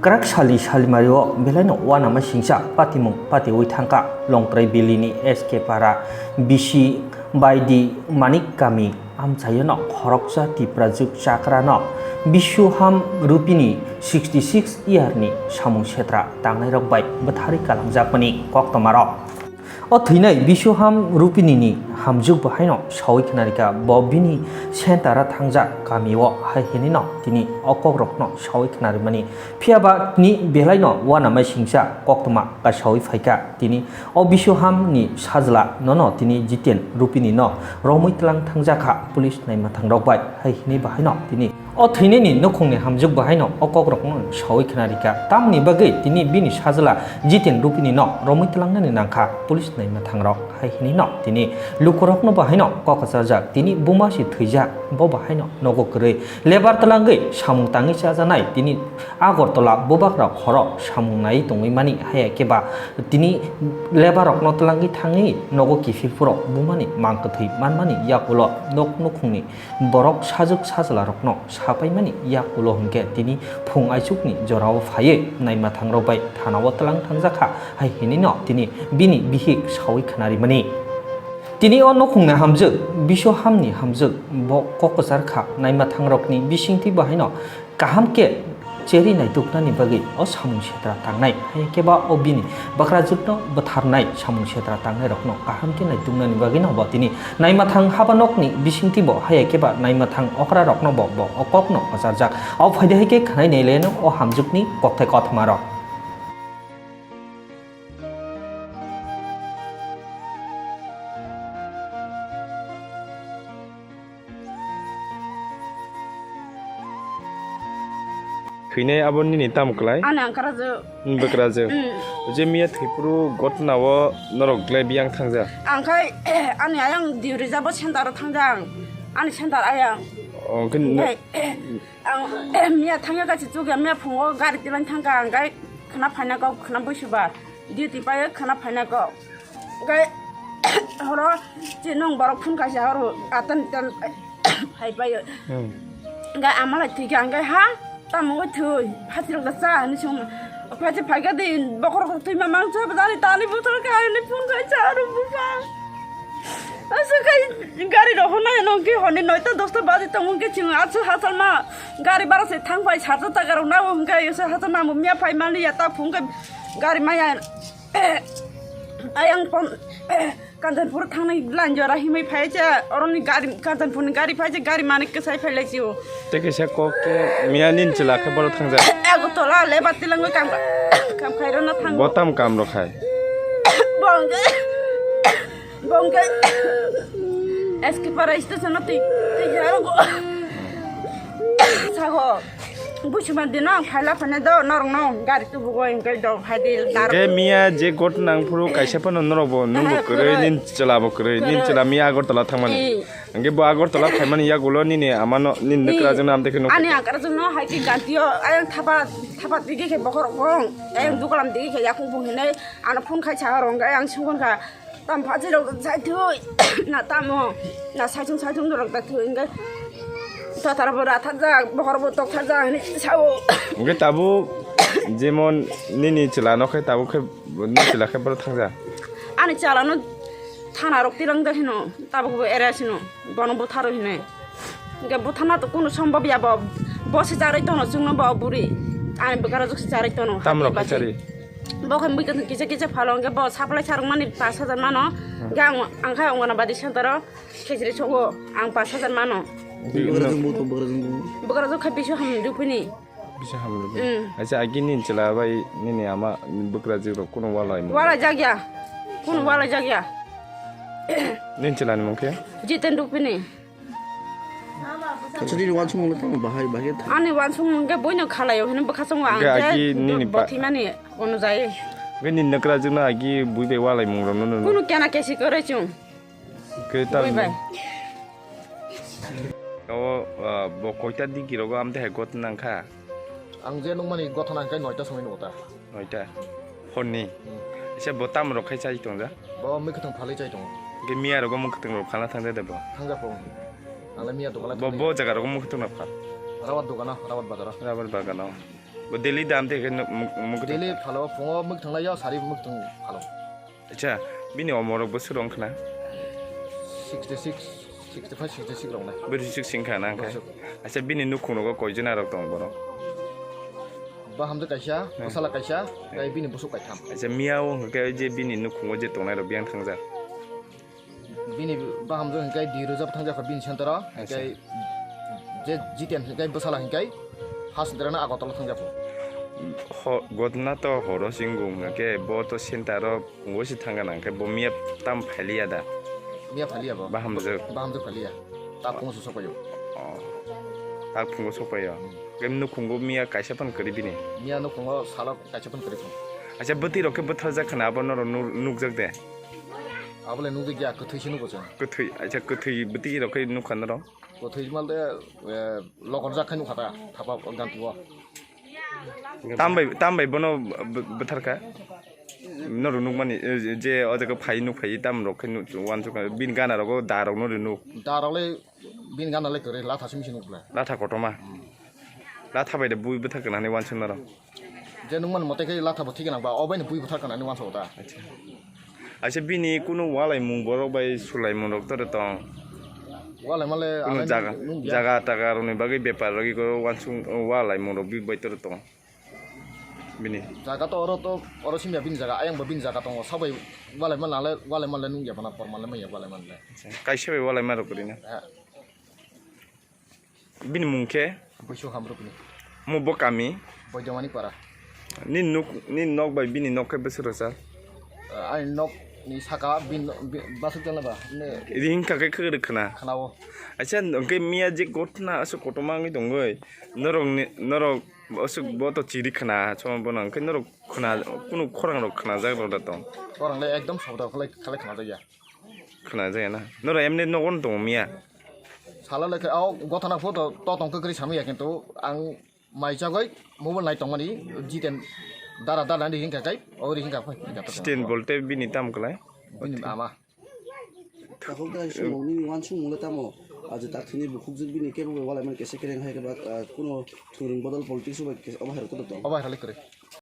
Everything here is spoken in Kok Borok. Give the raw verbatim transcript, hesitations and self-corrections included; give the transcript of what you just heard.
Kwrak salni salimario belaino uanama singcha patimung patiwi thangkha Longtrai Valley ni S K Para bisi Baidi Manik kami amchaiono khoroksa Tiprajwk chakrano Biswaham Rupini sixty six year ni samung setra tangnairok bai bwtharwi kalangjakmani koktwmarok. O thwinai Biswaham Rupini ni hamjwk bo haino sawi khwnarikha, bo bini centre-o thangjak kamio hai hinwino tini o kokrokno sawi khwnarimani. Phiyaba tini belaino uanama singcha koktwma kasawi phaikha. Tini o Biswaham ni sajla nono tini Jiten Rupini no romwi tlang thangjakha police naima thangrok bai hai hinwi bahaino tini o thwinani nukhungni hamjwk bahaino o kokrokno sawi khwnarikha. Tamni bagwi tini bini sajla Jiten Rupini no romwi tlangnani nangkha police naima thangrok hai hinwi no tini lukurokno bahaino kok kwcharjak. Tini buma se thwijak, bo bahaino nogo kwrwi lebar tlangwi samung tangwi chajanai tini Agartala bubagra khoro samung nai tongwi mani, haya khe ba tini lebar rokno tlangwi thangwi nogo kiphil phuro bumani mang kwthwi manmani yakulo nok nukhungni borok sajwk sajla rokno sapaimani yakulo hwnkhe tini phung aichukni jorao phaiwi naima thangrok bai thanao tlang thangjakha hai hinwino tini bini bihik sawi khwnarimani. Tini o nukhungni hamjwk, Biswahamni hamjwk bo kok kwchar kha, naima thangrokni bisingtwi bahaino kaham khe cherwi naituknani bagwi o samung setra tangnai, hai khe ba o bini bakrajwkno bwtharnai samung setra tangnairokno kaham khe naituknani bagwino bo tini naima thang haba nokni bisingtwi bo, hai khe ba naima thang okrarokno bo, bo o kokno kwcharjak. O phaide hai khe khwnai nai leno o hamjwkni kokthai kothmarok. Thwinai abo nini tamo kwlai? Ani ang kwrajwk. Nini bwkrajwk? Mm. Je miya thwiphuru gotna o norok glai biyang thangja? Ang khai ani ayang diuri jabo center o thangjak ang. Ani center ayang. O, khe no- Ang miya thangya kaisa chukya, miya phungo gari tilang thangkha, ang gai khwna phaina kok, khwna buisuba duty paio, khwna phaina kok. Gai horo chinong borok phun kaisa horo atan tan hai paio. Hmm. Gai amalai thwikha, ang gai ha tamo wngwi thwi, phatirok da cha hinwi song. Phachi phaikha di bokhorok thwima mangsa bwdani tani botol kha hinwi phun kaisa aro bupha. Aswk khai gari rok hwnna nong khe hwnwi noita dosta baji tongo hwnkhe chwng aswk hachal ma gari bara se thang phai sat taka rok nabo hwnkhe aswk hachal ma bo miya phai mani ya ta phung khe gari maya ayang pon Kanchanpur thangnai line jora himwi phai cha oroni gari Kanchanpur ni gari phai cha gari mani kwsai phai lai chio. Tei kaisa kok khe miya nini chwla khe borok thangjak. Ego tola le bati langwi kam kam khai rona thang. Bo tam kam rok khai. Bongke. Bongke. S K Para station no twi twi jaro go. Sago. Buchuma dino ang phaila phane do norok no gari tubugo hingke do phai di dar. Hingke miya je got nang phuru kaisa phano norok bo nung bo kwrwi, nini chwla bo kwrwi, nini chwla miya Agartala thangmani. Hingke bo Agartala phaimani yagulo nini amano nini nukra jwkno amtwi khe nukha. Ani agar jwkno hai khe gantio ayang thapa thapa digi khe bokhorok bong ayang dugalam digi khe yakung bung hinai ano phone khai sa rong ayang sungkon kha. Tam phachi rok sai thui na tamo na saichung saichung rok ta thui hingke tatar bo rathajak bokhor bo tokthajak hinwi sao. Hingke tabuk jemon nini chwla no khe tabuk khe nini chwla khe borok thangja. Ani chwla no thana rok tirang jak hino tabuk bo area sino bono butharo hinwi. Hingke buthana to kunu sombab ya bo, bo se charwi tono chwngno bo buri. Ani bwkara jwk se charwi tono. Tamrok khe charwi? Bo khe mui kisa kisa phalo hingke bo supply sarwk mani pash hajar mano. Hingke ang ang khe Anganabadi center o khejri songo ang pash hajar mano. Bwkara jwk bo to bwkara jwk bo. Bwkara jwk khe bisu ham rupini. Bisa hamrwk. Mm. Acha, agi nini chwla bai nini ama bwkrajwk rok kunu walai mung? Walai jakya. Kunu walai jakya. Nini chwla ni mung khe? Jiten Rupini. Acha, nini wansukmung le tamo bahai bahai tha. Ani wansukmung khe boino khalaio hino bwkha chungo ang. Hingke agi nini ba- bothimani ono jai. Hingke nini nokra jwkno agi bui bai walai mung rok no. Kunu kena kesi kwrwi chung. Khe ta. Bui bai. O, ah, bo koita digi rogo amtwi hai gotna nangkha? Ang je nukmani gotna nangkha noita somoi nugo ta. Noita? Horni? Hmm. Ese bo tam rok khai chai tongja? Bo mui kwthwng phalwi chai tongo. Hingke miya rogo mung kwthwng rok phalna thangja de bo? Thangja po. Ang le miya dogana. Bo, bo jaga rogo mung kwthwng rok phal? Rawat dogana, Rawat bazaro. Rawat bagano. Bo daily dam te khe nuk-, muk-, muk-, daily phalo, phungo muk thanglaio, sari muk thang phalo. Acha, bini omorok bo swrwng khna? Sixty six, sixty five, sixty six rok nai. Bwrwi suk sing kha na khe? Bwswk. Acha, bini nukhung rogo koi jona rok tong borok? Bahamjwk kaisa, hmm, bwsala kaisa, hmm, tei bini bwswk kaitham. Acha, miya o hwnkhe je bini nukhungo je tongnai rok biyang thangjak? Bini bahamjwk hwnkhe di rwjak thangjakha bini center o, acha, hwnkhe je Jiten hwnkhe bwsala hwnkhe ha center no Agartala thangjakha. Ho-, gotna to horo singwng hwnkhe bo to center o phungo se thangkha na, hwnkhe bo miya tam phailiya da? Miya phailiya bo. Bahamjwk. Bahamjwk phailiya. Ta phungo se sokphaio. Oh. Ta phungo sokphaio. Hmm. Hwnkhe nukhungo miya kaisa phano kwrwi bini? Miya nukhungo salo kaisa phano kwrwi phano. Acha, bwtwi rok khe bwtharjak khna, abo norok nu-, nukjak de? Abole nukjakya, kwthwi se nugo chwng. Kwthwi, acha, kwthwi bwtwi rok khe nukha norok? Kwthwi male, eh, lokorjak khe nukha ta, thapa ganti o. Tam bai, tam bai bono b-, b-, bwtharkha? Norok nukmani, eh, je o jaga phai nuk phai tam rok khe nuk, uansukha, bini gana rogo da rok no rinuk. Da rok le bini gana le kwrwi, latha simi se nuk le. Latha kotorma. Hmm. Latha bai de bui bwtharkha nani uansuk norok? Je nukmani mote khe latha bo thik gwnang ba, o bai no bui bwtharkha nani uansuk ta. Acha. Acha, bini kunu walaimung borok bai sulaimung rok tore tong? Walaima le kunu ang jaga, nung-, nungya. Jaga taga rokni bagwi bepar rok iko uansuk walaimung rok bi bai tore tong? Bini. Jaga to oro to, oro simya bini jaga, ayang bo bini jaga tongo, sabai walaima nale, walaima le nungya bana, porma le manya walaima le. Acha. Kaisa bai walaima rok kwrwi na? Eh. Bini mung khe? Buisu Hamrukni. Mo bo kami? Boidamani para. Ni nuk, ni nok bai bini nok khe bwswk rwchar? Ah, ani nok ni saka bin, bin, basuk jana ba, ne. Ring ka khe khwrwk khna? Khna o. Acha, hwnkhe miya je gotna aswk kotorma wngwi tongwi, norok ni, norok aswk bo to chiri khna, chwng bono hwnkhe norok khna, kunu khorang rok khnajak rw da tong? Khorang le ekdom sabda khalai, khalai khnajakya. Khwnajaya na? Norok emni nogo no tongo miya? Sala le khe, o gotha na photo to tong kwkrwi samya, kintu ang mai chagwi mobile nai tongmani, Jiten dara dara ni hingka kai, o ri hingka phai, hingka to. Jiten bolte bini tam kwlai? Bini ama. Takhuk da sumung nini uansukmung le tamo? Aje tak thini bukhuk jwk bini kebo bai walai mani kesa kereng hai khe ba, ah, kuno thwrwng bodol politics bai kesa obo hai rok to tong. Obo hai rok le kwrwi.